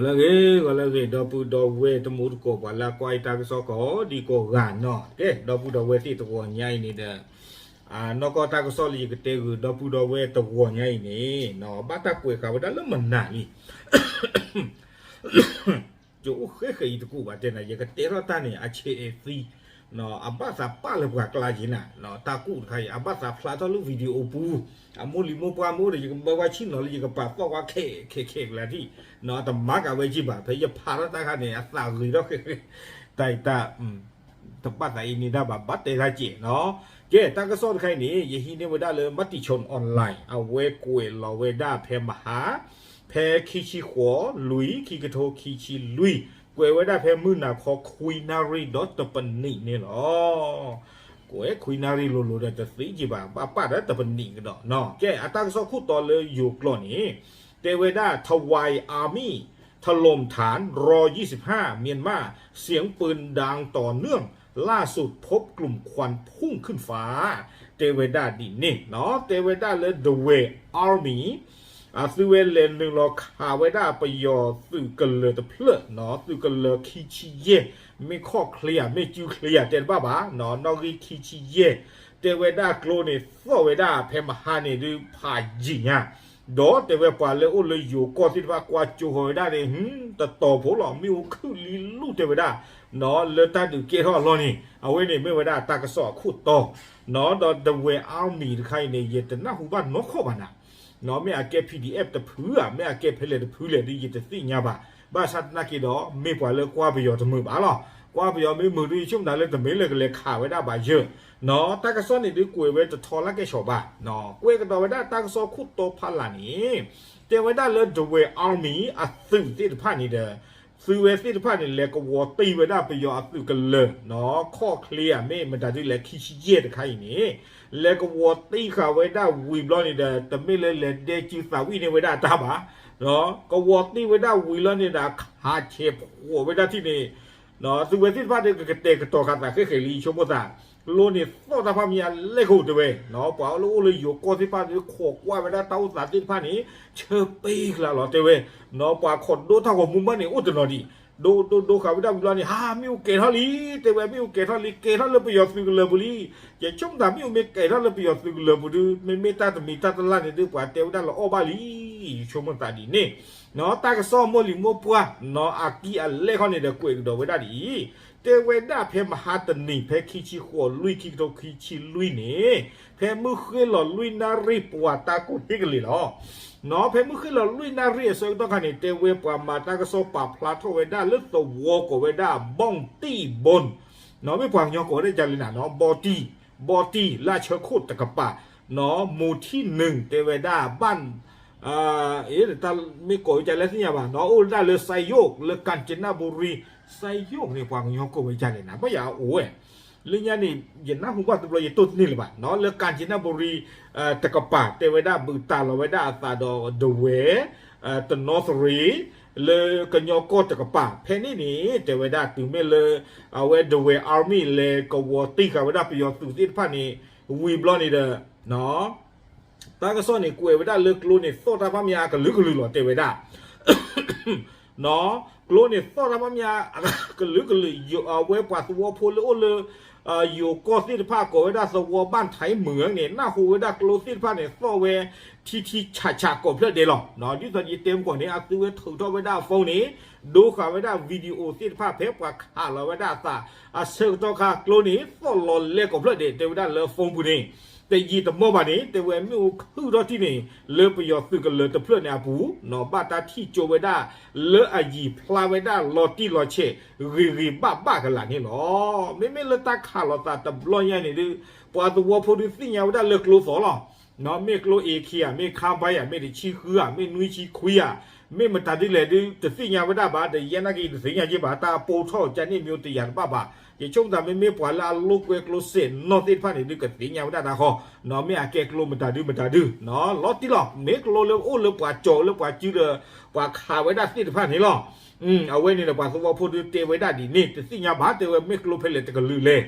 ဂီၤလၢအဂ့ၤ ဂီၤလၢအဂ့ၤ ဒီပုၢ်ဒီဝဲၢ်တံၤသကိး ပှၤလၢအကွၢ်တၢ်ကစီၣ်ကိးဒံကိးဂၤနီၤ, ကဲ ဒီပုၢ်ဒီဝဲၢ်သ့ၣ်တဂီၤညါအံၤန့ၣ်ဒီး နီၢ်ကီၢ်တၢ်ကစီၣ်လၢယကတဲဂုာ်ဒီပုၢ်ဒီဝဲၢ်တဂီၤညါအံၤန့ၣ် ဘၣ်တၢ်ကွဲးဃာ်ဝဲဒၣ်လၢမနၤလံ ယအိၣ်ဃဲဃဲအံၤတကူာ်ဘၣ်တဲနၤ ယကတဲထီၣ်တၢ်န့ၣ် အဆဲးအဲၣ်သံ, အဘၣ်သးပာ်လၢပှၤကျါက့ၤနၤ, တၢ်ကူၣ်တခါအံၤ အဘၣ်သးဖျါထီၣ်လၢ video ပူၤ, အမိၢ်လံၤမိၢ်ပှၢ်မ့ၢ်အိၣ်ဒီး ယကဘၢကွၢ်ဆ့ၣ်နီၤလၢယကပာ်သီၣ်ကွၢ်ခဲခဲခဲကလါထံၣ်, တမၤကၤဝဲက့ၤဘၣ် ဖဲယဖးထီၣ်တၢ်ခါန့ၣ် အသးဂ့ၤထီၣ်ဃဲဃဲ, တၢ်အံၤတၢ် တဘၣ်သးအံၤန့ၣ်တၢ်ဘၣ် ဘၣ်တဲတၢ်ကဲးနီၤ, ကဲ တၢ်ကစီၣ်တခါအံၤန့ၣ် ယဟံးန့ၢ်ဝဲဒၣ်လၢ Matichon Online အဝဲကွဲးလီၤဝဲဒၣ်ဖဲမဟါ ဖဲခံဆံဃိး လွံၢ် ခံကထိခံဆံလွံၢ်, ကွဲးဝဲဒၣ်ဖဲမုၢ်နၤခီခွံနၣ်ရံၣ်ဒီးတပနံးန့ၣ်လီၤ. ကွဲးခွံနၣ်ရံၣ်လိၤလိၤဒီးတသ့က့ၤဘၣ် ဘၣ်ပာ်ဒီးတပနံးကဒီးနီၤ, ကဲ အတၢ်ကစီၣ်ခိၣ်တီလၢယိၤကျိာ်န့ၣ် တဲဝဲဒၣ် Tawai Army ถล่มฐาน รอ ยี่สิบห้า เมียนมา เสียงปืนดังต่อเนื่อง ล่าสุดพบกลุ่มควันพุ่งขึ้นฟ้า တဲဝဲဒၣ်ဒ်န့ၣ်နီၤ, တဲဝဲဒၣ်လၢ Dawei Army အသုဝဲလဲၤနုာ်လီၤခးဝဲဒၣ်ပယီၤသုးကလၢၤတဖျၢၣ်နီၤ, သုးကလၢၤခံဆံယဲၢ်, မ့ၢ်ခီၣ်ချ့ဧါ မ့ၢ်စုချ့ဧါ တဲတဘၣ်ဘၣ်နီၤ, နီၣ်ဂံၢ်ခံဆံယဲၢ်, တဲဝဲဒၣ်ကျိန့ၣ်သီၣ်ဝဲဒၣ်ဖဲမဟါန့ၣ်ဒုးဖးယံာ်ညါ ဒီးတဲဝဲပှၤလၢအိၣ်လၢယိၤကီၢ်သ့ၣ်တဖၣ် ကွၢ်ကၠိဃီၤဝဲဒၣ်န့ၣ် တတီၤဖိလီၤ မ့ၣ်အူခုၣ်လံလူၢ်တဲဝဲဒၣ်နီၤ, လၢတၢ်ဒုးကဲထီၣ်အလီၢ်န့ၣ် အဝဲန့ၣ်မ့ၢ်ဝဲဒၣ်တၢ်ကစီၣ်အခိၣ်တီနီၤ, ဒီး Dawei Army တခါအံၤန့ၣ် ယတနၢ်ဟူဘၣ်နီၢ်ခီၣ်ဘၣ်နၤ မ့ၢ်အကဲ PDF တဖုဧါ မ့ၢ်အကဲဖဲလဲၣ်တဖုလဲၣ်ဒုး ယတသ့ၣ်ညါဘၣ်, ဘၣ်ဆၣ်သနာ်က့ဒီး မ့ၢ်ပှၤလၢကွၢ်ပယီၤတမုာ်ဘၣ်လီၤ, ကွၢ်ပယီၤမ့ၢ်မုာ်ဒုး ယဆိကမိၣ်တၢ်လၢတမ့ၢ်လၢကလဲၤခးဝဲဒၣ်ဘၣ်ယၢၢ်နီၤ, တၢ်ကစီၣ်န့ၣ်ဒုးကွဲးဝဲတထီလၢကဲၣ်ဆိးဘၣ်, ကွဲးကဒီးဝဲဒၣ်တၢ်ကစီၣ်ခိၣ်တီဖးလာ်န့ၣ် တဲဝဲဒၣ်လၢ Dawei Army အသုးသ့ၣ်တဖၣ်န့ၣ်ဒီး သုဝဲသ့ၣ်တဖၣ်န့ၣ် လဲၤကဝီၤတံၢ်ဝဲဒၣ်ပယီၤအသုးကလၢၤနီၤ, ခီၣ်ချ့ဧါ မ့ၢ်မတၤဒုးလဲၣ် ခံဆံယဲၢ်တခါအံၤန့ၣ် လဲၤကဝီၤတံၢ်ဃာ်ဝဲဒၣ်ဝံၤဘျီန့ၣ်ဒီး တမ့ၢ်လၢလဲၤဒဲကၠုသးဝံၣ်န့ၢ်ဝဲဒၣ်အတၢ်ဘၣ်, ကဝီၤတံၢ်ဝဲဒၣ်ဝံၤလီၤန့ၣ်ဒီး ခးဆဲးဖှိးဝဲဒၣ်ထံၣ်န့ၣ် သုဝဲသ့ၣ်တဖၣ်ဒီးကကတဲာ်ကတီၤဃာ်သးဃဲဃဲလံ ဆိကမိၣ်သး, ကျိန့ၣ်သီၣ်တၢ်ဖးမံၤအလဲၢ်ခိၣ်တဲဝဲ, ပှၤလၢအိၣ်လၢယိၤကီၢ်သ့ၣ်တဖၣ်ဒီး ခိးကွၢ်ဝဲဒၣ်တၢ်အိၣ်သးသ့ၣ်တဖၣ်န့ၣ် ဆၢပ့ၤကျါလီၤတဲဝဲ, ပှၤခိးဒိတၢ်ဂီၤမူဘၣ်န့ၣ် အိၣ်တနီၤဒံး, ဒိဒိဒိဃာ်ဝဲဒၣ်ဝံၤလီၤန့ၣ် ဟါ မ့ၣ်အူကဲၤထီၣ်လံ, တဲဝဲမ့ၣ်အူကဲၤထီၣ်လံ ကဲၤထီၣ်လၢပယီၤသုးကလၢၤပူၤလံ, ယဆိကမိၣ်သးမ့ၣ်အူမ့ၢ်ကဲၤထီၣ်လၢပယီၤသုးကလၢၤပူၤဒုး မ့မ့ၢ်တၢ်တမံၤတၢ်တလၢ်န့ၣ်ဒုး ပှၤတဲဝဲဒၣ်လၢအီၣ်ဘၣ်လံ, ယဆိကမိၣ်သးဒ်န့ၣ် တၢ်ကစီၣ်မိၢ်လံၤမိၢ်ပှၢ်နီၤ အကံၢ်အလဲၢ်ခီန့ၣ်ဒီးကွဲးကဒီးဝဲဒၣ်ဒ်အံၤ, တဲဝဲဒၣ်ဖဲမဟါတနံၤ ဖဲခံဆံဃိးလွံၢ် ခံကထိခံဆံလွံၢ်န့ၣ် ဖဲမုၢ်ဃ့ၢ်လီၤလွံၢ်နၣ်ရံၣ်ပှၤတၢ်ကိၢ်ဟ့ၣ်ကလံၤလီၤ. နီၤ ဖဲမုၢ်ဃ့ၢ်လီၤလွံၢ်နၣ်ရံၣ်အဆၢကတီၢ်ခါန့ၣ် တဲဝဲပှၤမၤတၢ်ကစီၣ်ပာ်ဖျါထီၣ်ဝဲဒၣ်လၢသဝီကိးဝဲဒၣ် ဘီၣ်တံၢ်ဘိၣ်, နီၤ မ့ၢ်ပှၤကညီကိးဝဲဒၣ်ဒ်လဲၣ်နၤနီၤ ဘီၣ်တံၢ်, ဘီၣ်တံၢ် လၢဆၢခိၣ်တကပၤ, နီၤ မူၤထံၣ်နုာ် တဲဝဲဒၣ် ဘၣ် တၢ်မ့ၢ်ကိးဝဲဒ်လဲၣ်သ့ၣ်ညါဘၣ်နီၤ အိၣ်ဝဲဒၣ်လၢ စဲယိၣ် လၢ ကၣ်စနဘူရံ, စဲယိၣ်န့ၣ် ပှၤကညီကိးဝဲဒ်လဲၣ်နၤ ဘၣ်ယၤအအိၣ်ဝဲ လၢညါန့ၣ် ယနၢ်ဟူဘၣ်တဘျီ ယတိၢ်တန့ၢ်လၢၤဘၣ်နီၤ လၢ ကၣ်စနဘူရံ တကပၤ တဲဝဲဒၣ်ဘုးတၢ်လီၤဝဲဒၣ်အသးဒီးဒဝဲၢ် တနီသရံး လၢကညီကီၢ်တကပၤ ဖဲန့ၣ်န့ၣ် တဲဝဲဒၣ်တုၤမ့ၢ်လၢ အဝဲဒဝဲၢ် Army လဲၤကဝီၤတံၢ်ဃာ်ဝဲဒၣ်ပယီၤသုးသ့ၣ်တဖၣ်န့ၣ် ဝံၤဘျီန့ၣ်ဒီး တၢ်ကစီၣ်န့ၣ် ကွဲးဝဲဒၣ်လၢကျိန့ၣ် သီၣ်တၢ်ဖးမံၤအကလုာ်ကလုာ်လီၤ တဲဝဲဒၣ် ကျိန့ၣ်သီၣ်တၢ်ဖးမံၤအကလုာ်ကလုာ် အဝဲပှၤသဝီဖိလၢအိၣ်လၢ ယိၤကီၢ်သ့ၣ်တဖၣ်ကိးဝဲဒၣ်သဝီဘၣ်ထံမုၢ်န့ၣ် နၢ်ဟူဝဲဒၣ်ကျိသ့ၣ်တဖၣ်န့ၣ် သီၣ်ဝဲထံထံဆးဆးကိးဖျၢၣ်ဒဲးလီၤ. ဒ်သိးယတဲမုၢ်ကီၢ်န့ၣ် အသုဝဲထုးထီၣ်ဝဲဒၣ် phone န့ၣ် ဒိဃာ်ဝဲဒၣ် video သ့ၣ်တဖၣ်ဖဲပှၤခးလီၤဝဲဒၣ်အသး အဆၢကတီၢ်ခါကျိန့ၣ် သီၣ်လီၤလဲၤကိးဖျၢၣ်ဒဲး တဲဝဲဒၣ်လၢ phone ပူၤန့ၣ် တယံာ်တမီၢ်ဘၣ်န့ၣ် တဲဝဲမ့ၣ်အူခုၣ်ထီၣ်ထံၣ်န့ၣ် လၢပယီၤသုးကလၢၤတဖျၢၣ်န့ၣ်အပူၤ ဘၣ်တၢ်ထံၣ်ကၠိဝဲဒၣ် လၢအယံၤဖျါဝဲဒၣ်လီၤတံၢ်လီၤဆဲး ဂ့ၤဂ့ၤဘၣ်ဘၣ်ကလာ်န့ၣ်လီၤ. မ့မ့ၢ်လၢတၢ်ခးလီၤသးတဘျီညါန့ၣ်ဒုး ပှၤသဝီဖိဒုးသ့ၣ်ညါဝဲဒၣ်လၢကျိသီၣ်လီၤ. မ့ၢ်ကျိ AK ဧါ မ့ၢ်ခါဘါယၤ မ့ၢ်တဆံဃုဧါ မ့ၢ်နွံဆံခွံဧါ မ့ၢ်မတၤဒ်လဲၣ်ဒုး တသ့ၣ်ညါဝဲဒၣ်ဘၣ် ဒီးယဲနာ်က့ၤတသ့ၣ်ညါက့ၤဘၣ် တၢ်ပိာ်ထီၣ်ကန့ၣ်မ့ၢ်တယာ်တဘၣ်ဘၣ်. ယဆိကမိၣ်သးမ့မ့ၢ်ပှၤလၢအလိာ်ကွဲကျိစဲးနီၣ်သ့ၣ်တဖၣ်န့ၣ်ဒုး ကသ့ၣ်ညါဝဲဒၣ်တၢ်ဃီ မ့ၢ်အကဲကျိမတၤဒုမတၤဒု လီၤတံၢ်လီၤ မ့ၢ်ကျိလၢအိၣ်လၢပှၤကၠီလၢပှၤစုဒီး ပှၤခးဝဲဒၣ်သ့ၣ်တဖၣ်န့ၣ်လီၤ. အဝဲန့ၣ်ဒီးပှၤသဝီဖိဒုးတဲဝဲဒၣ်ဒ်န့ၣ် တသ့ၣ်ညါဘၣ် တဲဝဲမ့ၢ်ကျိဖဲလဲၣ်တကလုာ်လဲၣ်.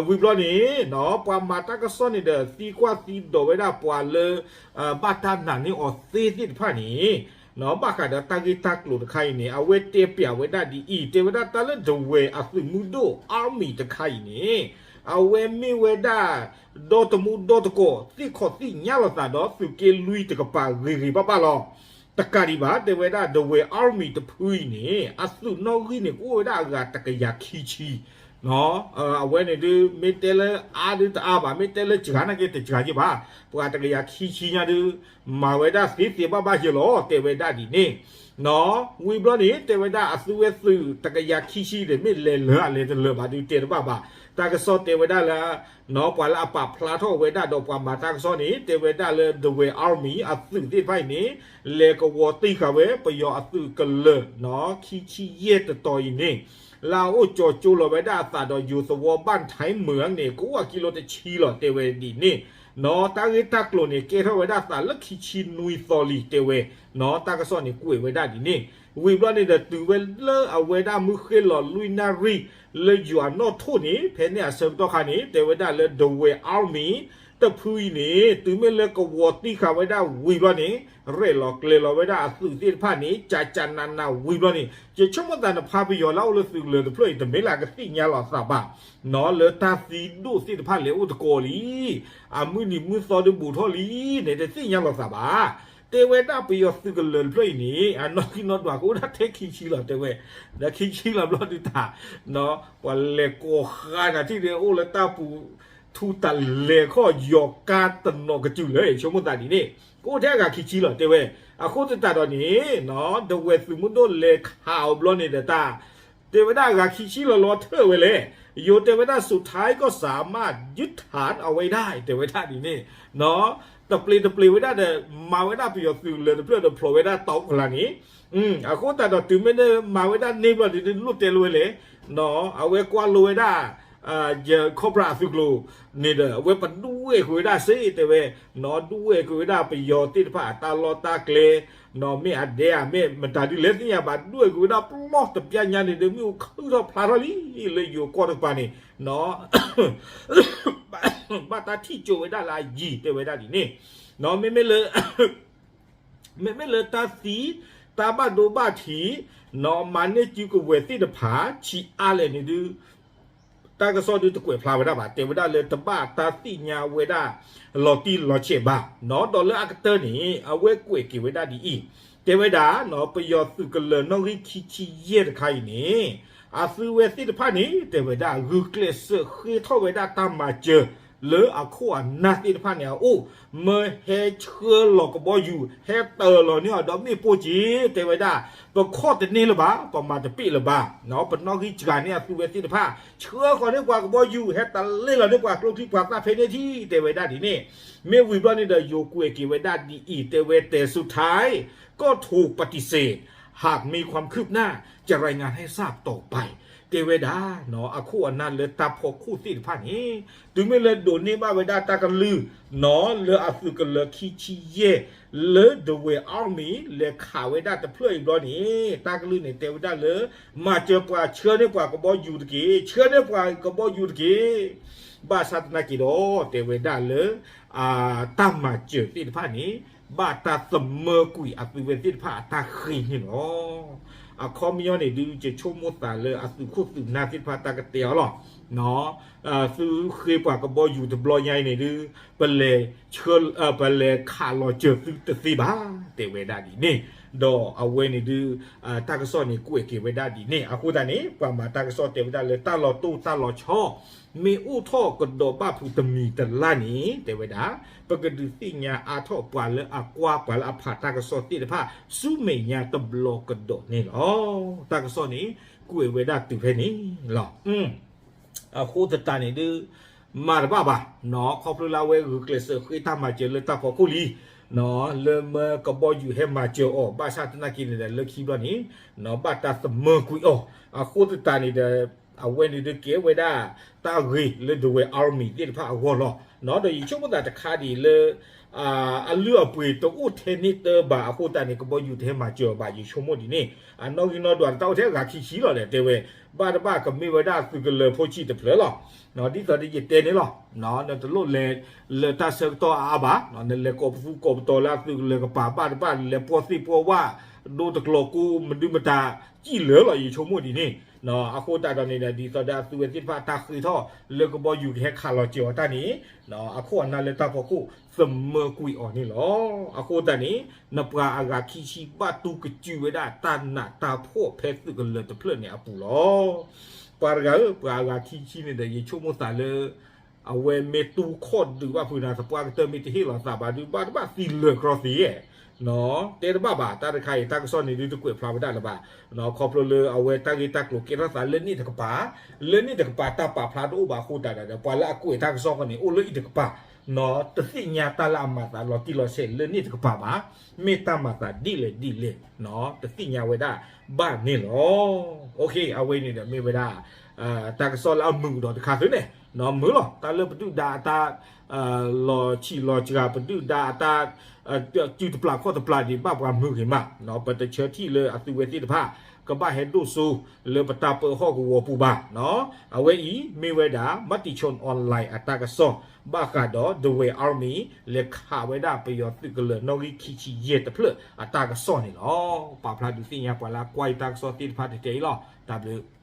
ဝံၤဘျီန့ၣ် ပှၤမၤတၢ်ကစီၣ်န့ၣ်ဒီး သံကွၢ်သံဒိးဝဲဒၣ်ပှၤလၢ ဘၣ်တၢ်နာ်န့ၢ်အီၤသ့သ့ၣ်တဖၣ်န့ၣ် ဘၣ်ဃးဒီးတၢ်ဂ့ၢ်တၢ်ကျိၤတခါအံၤန့ၣ် အဝဲတဲပျးဝဲဒၣ်ဒ်အံၤ, တဲဝဲဒၣ်တၢ်လၢဒဝဲၢ်အသုးမုၢ်ဒိၣ် army တခါအံၤန့ၣ် အဝဲမ့ၢ်ဝဲဒၣ် ဒီတမူဒီတကိး သ့ၣ်ခီၣ်သ့ၣ်ညါလိာ်သးဒီးသုးက့လွံၢ်တကပၤဂ့ၤဂ့ၤဘၣ်ဘၣ်လီၤ. တကးဒံးဘၣ် တဲဝဲဒၣ်ဒဝဲၢ် army တဖုအံၤန့ၣ် အသုးနီၣ်ဂံၢ်န့ၣ် ကအိၣ်ဝဲဒၣ်အဂၤတကယၤခံဆံ အဝဲန့ၣ်ဒုး မ့ၢ်တဲလၢအါဒုးတအါဘၣ်, မ့ၢ်တဲလၢစှၤနာ်က့တစှၤယ့ၢ်ဘၣ်, ပှၤတကယၤခံဆံညါဒုး မၤဝဲဒၣ်သ့သ့ဘၣ်ဘၣ်ယဲၢ်လီၤ တဲဝဲဒၣ်ဒ်န့ၣ်. ဝံၤဘျီန့ၣ် တဲဝဲဒၣ်အသုဝဲသုးတကယၤခံဆံန့ၣ် မ့ၢ်လဲၤလၢအလဲၤတလၢာ်ဘၣ်ဒုးတဲတဘၣ်ဘၣ်, တၢ်ကစီၣ်တဲဝဲဒၣ်လၢ ပှၤလၢအပာ်ဖျါထီၣ်ဝဲဒၣ်ဒီးပှၤမၤတၢ်ကစီၣ်န့ၣ် တဲဝဲဒၣ်လၢဒဝဲၢ် army အသုးသ့ၣ်တဖၣ်အံၤန့ၣ် လဲၤကဝီၤတံၢ်ဃာ်ဝဲပယီၤအသုးကလၢာ် ခံဆံယဲၢ်တတီၤအံၤန့ၣ် လၢအအိၣ်ကၠီၤကၠိလီၤဝဲဒၣ်အသးဒီးယိၤသဝီဘၣ်ထဲမုၢ်န့ၣ် ကအိၣ်အကံလိတဆံလီၤ တဲဝဲဒ်န့ၣ်. တၢ်ဂ့ၢ်တၢ်ကျိၤန့ၣ် ကဲထီၣ်ဝဲဒၣ်သးလၢခံဆံနွံသီလံ တဲဝဲ တၢ်ကစီၣ်န့ၣ်ကွဲးဝဲဒၣ်ဒ်န့ၣ်. ဝံၤဘျီန့ၣ်ဒီးတုၤဝဲလၢအဝဲဒၣ်မုၢ်ဃ့ၢ်လီၤလွံၢ်နၣ်ရံၣ် လၢယွၤနီၣ်ထိၣ်န့ၣ် ဖဲန့ၣ်အဆၢကတီၢ်ခါန့ၣ် တဲဝဲဒၣ်လၢဒဝဲၢ် army တဖုအံၤန့ၣ် တုၤမ့ၢ်လၢကဝီၤတံၢ်ဃာ်ဝဲဒၣ်ဝံၤဘျီန့ၣ် ရဲၣ်လီၤကျဲၤလီၤဝဲဒၣ်အသုးသ့ၣ်တဖၣ်န့ၣ် ကကနးနးဝံၤဘျီန့ၣ် ယဆိကမိၣ်သးနဖးပယီၤလၢအအိၣ်လၢသုးကလၢၤတဖျၢၣ်အံၤ တမ့ၢ်လၢအကသ့ၣ်ညါလီၤအသးဘၣ် လၢတၢ်သံဒိၣ်သ့ၣ်တဖၣ်လဲၤအိၣ်တကီၢ်လံ အမုၢ်နံၤမုၢ်သီဒုးဘူးထီၣ်လံန့ၣ် တသ့ၣ်ညါလီၤသးဘၣ်. တဲဝဲဒၣ်ပယီၤသုးကလၢၤတဖျၢၣ်အံၤန့ၣ် အနီၣ်ဂံၢ်နီၣ်ဒွးကအိၣ်ဒၣ်ထဲခံဆံလီၤ တဲဝဲ, ဒီးခံဆံလီၤဘျီဒုးတၢ် ပှၤလဲၤကိးဃါနၤထံၣ်န့ၣ် အိၣ်လၢတၢ်ပူၤထူတလဲၤခီၣ်ယီၤကါတနီၤကတုၤလၢ ဆိကမိၣ်သးဒ်န့ၣ် ကအိၣ်ထဲအဂၤခံဆံလီၤ တဲဝဲ. အဃိသတးဒီးန့ၣ် ဒဝဲၢ်သုးမုၢ်ဒိၣ်လဲၤခးအီၤဘျီန့ၣ်ဒီးတၢ် တဲဝဲဒၣ်အဂၤခံဆံလီၤလီၤထၢၣ်ဝဲလဲၣ်. ယိၤတဲဝဲဒၣ် สุดท้ายก็สามารถยึดฐานเอาไว้ได้ တဲဝဲဒၣ်ဒ်န့ၣ် တပျ့ၤတပျ့ၤဝဲဒၣ်ဒီး မၤဝဲဒၣ်ပယီၤသုးကလၢၤတဖျၢၣ်ဒီးဖျိးဝဲဒၣ်တီအကလးန့ၣ် အဃိသတးဒီးတုၤမ့ၢ်မၤဝဲဒၣ်န့ၢ်ဘျီဒုး လိၣ်တဲလိာ်ဝဲလဲၣ်. အဝဲကွၢ်လိဝဲဒၣ် ခီၣ်ဖြၣ်အသုးကျိၤန့ၣ်ဒီး အဝဲပဒူၣ်ဝဲၢ်ကွံာ်ဝဲဒၣ်စ့ၢ် တဲဝဲ, ဒူၣ်ဝဲၢ်ကွံာ်ဝဲဒၣ်ပယီၤသ့ၣ်တဖၣ်အတၢ်လီၢ်တၢ်ကျဲ မ့ၢ်အဒဲဧါ မ့ၢ်မတၤဒုလဲၣ်သ့ၣ်ညါဘၣ် ဒူၣ်ဝဲၢ်ကွံာ်ဝဲဒၣ်ပျီတပျၢ်ညါန့ၣ်ဒီး မ့ၣ်အူခုၣ်ထီၣ်ဖျါထီၣ်လံ လၢယိၤကီၢ်တကပၤန့ၣ် ဘၣ်တၢ်ထံၣ်ကၠိဝဲဒၣ်လၢအယံၤ တဲဝဲဒၣ်ဒ်န့ၣ်. မ့မ့ၢ်လၢ မ့မ့ၢ်လၢတၢ်သံ တၢ်ဘၣ်ဒိဘၣ်ထံး မၤန့ၢ်စုကဝဲၤသ့ၣ်တဖၣ် ဆံးအါလဲၣ်န့ၣ်ဒုး တၢ်ကစီၣ်ဒုးတကွဲးဖျါဝဲဒၣ်ဘၣ် တဲဝဲဒၣ်လၢတဘၣ်တၢ်သ့ၣ်ညါဝဲဒၣ် လီၤတံၢ်လီၤဆဲးဘၣ်, ဒီးလၢအကတၢၢ်န့ၣ် အဝဲကွဲးက့ၤဝဲဒၣ်ဒ်အံၤ, တဲဝဲဒၣ် ပယီၤသုးကလၢၤနီၣ်ဂံၢ်ခံဆံယဲၢ်တခါအံၤန့ၣ် အသုဝဲသ့ၣ်တဖၣ်န့ၣ် တဲဝဲဒၣ် ဂုာ်ကျဲးစၢးဃ့ထီၣ်ဝဲဒၣ်တၢ်မၤစၢၤ လၢအခိၣ်အနၢ်သ့ၣ်တဖၣ်န့ၣ်အအိၣ်, မၢဟဲဆှၢလီၤကဘီယူၤ ဟဲတၢၤလီၤန့ၢ်အီၤဒီးမ့ၣ်ပိၢ်က့ၤ တဲဝဲဒၣ်, ပခီၣ်တန့ၢ်လၢၤဘၣ် ပမၤတပ့ၢ်လၢၤဘၣ်, ပနီၣ်ဂံၢ်စှၤန့ၢ်အသုဝဲသ့ၣ်တဖၣ် ဆှၢဃီၤန့ၢ်ပှၤကဘီယူၤ ဟဲတၢၤလီၤန့ၢ်ပှၤကျိချံပှၤသၣ်ဖဲန့ၣ်ထံၣ် တဲဝဲဒၣ်ဒ်န့ၣ်, မ့ၢ်ဝံၤဘျီန့ၣ်ဒီးယိၤကွဲးက့ၤဝဲဒၣ်ဒ်အံၤ တဲဝဲ แต่สุดท้ายก็ถูกปฏิเสธ หากมีความคืบหน้าจะรายงานให้ทราบต่อไป တဲဝဲဒၣ် အခိၣ်အနၢ်လၢတၢ်ဖီခိၣ်သ့ၣ်တဖၣ်န့ၣ် တုၤမ့ၢ်လၢဒိးန့ၢ်ဘၣ်ဝဲဒၣ်တၢ်ကလုၢ် လၢအသုးကလၢၤခံဆံယဲၢ် လၢဒဝဲၢ် army လဲၤခးဝဲဒၣ်တဖျၢၣ်အံၤဘျီန့ၣ် တၢ်ကလုၢ်န့ၣ်တဲဝဲဒၣ်လၢ မၤစၢၤပှၤဆှၢန့ၢ်ပှၤကဘီယူၤတက့ၢ်, ဆှၢန့ၢ်ပှၤကဘီယူၤတက့ၢ်. ဘၣ်ဆၣ်သနာ်က့ဒီး တဲဝဲဒၣ်လၢ တၢ်မၤစၢၤသ့ၣ်တဖၣ်န့ၣ် ဘၣ်တၢ်သမၢကွံာ်အသုဝဲသ့ၣ်တဖၣ်အတၢ်ဃ့န့ၣ်လီၤ. အခီပညီန့ၣ်ဒုး ယဆိကမိၣ်သးလၢအသုးခိၣ်သုးနၢ်သ့ၣ်တဖၣ်တၢ်ကတဲအီၤလီၤ. သုဃ့ပှၤကဘီယူၤတဘျီညါအံၤန့ၣ်ဒုး ပလဲၤဆှၢ ပလဲၤခးလီၤစၢၤသုတသ့ဘၣ် တဲဝဲဒၣ်ဒ်န့ၣ်, ဒီးအဝဲန့ၣ်ဒုး တၢ်ကစီၣ်န့ၣ်ကွဲးက့ၤဝဲဒၣ်ဒ်န့ၣ် အဃိသတးန့ၣ် ပှၤမၤတၢ်ကစီၣ်တဲဝဲဒၣ်လၢတၢ်လီၤတိၢ်တၢ်လီၤဆီ မ့ၢ်အိၣ်ထီၣ်ကဒီးဘၣ်ဖုးတမံၤတလၢ်န့ၣ် တဲဝဲဒၣ် ပကဒုးသ့ၣ်ညါအါထီၣ်ပှၤလၢအကွၢ်ပှၤလၢအဖးတၢ်ကစီၣ်သ့ၣ်တဖၣ် ဆူမဲာ်ညါတဘျီကဒီးန့ၣ်လီၤ. တၢ်ကစီၣ်န့ၣ် ကွဲးဝဲဒၣ်တုၤဖဲန့ၣ်လီၤ. အဃိသတးန့ၣ်ဒုး မၤတဘၣ်ဘၣ်, ခီဖျိလၢအဝဲဂုာ်ကျဲးစၢးဃ့တၢ်မၤစၢၤလၢတၢ်ဖီခိၣ်လံ, လၢမၢကဘီယူၤဟဲမၤစၢၤအီၤ ဘၣ်ဆၣ်သနာ်က့န့ၣ်ဒီး လၢခံဘျီန့ၣ် ဘၣ်တၢ်သမၢကွံာ်အီၤ, အဃိသတးန့ၣ်ဒီး အဝဲန့ၣ်ဒုးကဲဝဲဒၣ် တၢ်ဂ့ၤလၢဒဝဲၢ် army သ့ၣ်တဖၣ်အဂီၢ်လီၤ. ဒီးယဆိကမိၣ်သးတခါဒ်အံၤလၢ အလုၢ်အပှ့ၤတအိၣ်ထဲန့ၣ်တဘၣ်အဃိသတးန့ၣ် ကဘီယူၤတဟဲမၤစၢၤအီၤဘၣ် ယဆိကမိၣ်ဒ်န့ၣ်, အနီၣ်ဂံၢ်နီၣ်ဒွးတၢ်အိၣ်ထဲအဂၤခံဆံလီၤဒီး တဲဝဲ ဘၣ်တဘၣ်ကမ့ၢ်ဝဲဒၣ်သုးကလၢၤဖိဆံးတဖျၢၣ်လီၤ. ဒ်သိးဒီးယတဲန့ၣ်လီၤ. နတလိၣ်လဲၤလၢတၢ်ဆၢကတီၢ်အါအါဘၣ်, နလဲၤကိးပသူကိးပတီၤလၢအသုးကလၢၤကပၤဘၣ်တဘၣ်, နလဲၤပှီၢ်သ့ၣ်ပှီၢ်ဝၣ် ဒိတကျိၤကိးမနုၤမတၤ စံၣ်လၢာ်လီၤ ယဆိကမိၣ်ဒ်န့ၣ်. အဃိသတးဒီးန့ၣ်ဒီး ဒ်သိးဒီးအသုးဝဲသ့ၣ်တဖၣ်တၢ်ဃ့ထီၣ်လၢကဘီယူၤ ကဟဲခးလီၤစၢၤအီၤတၢ်န့ၣ်, အခိၣ်အနၢ်လၢတၢ်ဖီခိၣ်သမၢကွံာ်အီၤန့ၣ်လီၤ. အဃိသတးန့ၣ် နပှၤအဂၤခံဆံဘၣ်တူၢ်ကစူၢ်ဝဲဒၣ်တၢ်နးတၢ်ဖှီၣ်ဖဲသုးကလၢၤတဖျၢၣ်န့ၣ်အပူၤလီၤ. ပှၤတဂၤဧၢ, ပှၤအဂၤခံဆံန့ၣ်ဒီး ယဆိကမိၣ်သးလၢ အဝဲမ့ၢ်တူၢ်ခီၣ်ဒုးဘၣ်ဖုးနၤ သပှၢ်ကတၢၢ်မ့ၢ်တဟ့ၣ်လီၤသးဘၣ်ဒုး ဘၣ်တဘၣ်သံလၢာ်ကြီသ့, တဲတဘၣ်ဘၣ်. တၢ်တခါအံၤ တၢ်ကစီၣ်န့ၣ်ဒုးတကွဲးဖျါဝဲဒၣ်လၢၤဘၣ်, ခီဖျိလၢအဝဲတၢ်ဂ့ၢ်တၢ်ကျိၤကဲထီၣ်သးလၢန့ၣ်တကပၤ, လၢန့ၣ်တကပၤတၢ်ပာ်ဖျါတအိၣ်ဘၣ်အဃိသတးဒီး ပှၤလၢအကွဲးတၢ်ကစီၣ်ဃီန့ၣ် အိၣ်လၢအံၤတကပၤ, တသ့ၣ်ညါတၢ်လၢအမၤသးလီၤတံၢ်လီၤဆဲးလၢန့ၣ်တကပၤဘၣ်, မ့ၢ်တၢ်မၤသးဒ်လဲၣ်ဒ်လဲၣ် တသ့ၣ်ညါဝဲဒၣ်ဘၣ်န့ၣ်လီၤ. အဝဲန့ၣ်ဒီးမ့ၢ်ဝဲဒၣ် တၢ်ကစီၣ်လၢအမုာ်ကဒီးတခါသုန့ၣ်, မုာ်လီၤ. တၢ်လၢပဒုၣ်ဒါအတၢ် လီၤဆံးလီၤစှၤ ပဒုၣ်ဒါအတၢ် စုတပျၢ်ခီၣ်တပျၢ်ဒံးဘၣ်ပှၤမုာ်ဂ့ၤမး, ပတဆၢထံၣ်လၢအသုးဝဲသ့ၣ်တဖၣ် ကဘၣ်ဟဲဒိၣ်စိလၢပတၢ်ပၢဟီၣ်ကဝီၤပူၤဘၣ်. အဝဲအံၤမ့ၢ်ဝဲဒၣ် Matichon Online အတၢ်ကစီၣ် ဘၣ်ဃးဒီး Dawei Army လဲၤခးဝဲဒၣ်ပယီၤသုးကလၢၤနီၣ်ဂံၢ်ခံဆံယဲၢ်တဖျၢၣ်အတၢ်ကစီၣ်န့ၣ်လီၤ. ပာ်ဖျါဒုးသ့ၣ်ညါပှၤလၢအကွၢ်ယတၢ်ကစီၣ်သ့ၣ်တဖၣ်တတဲအံၤလီၤ. တၢ်ဘျုး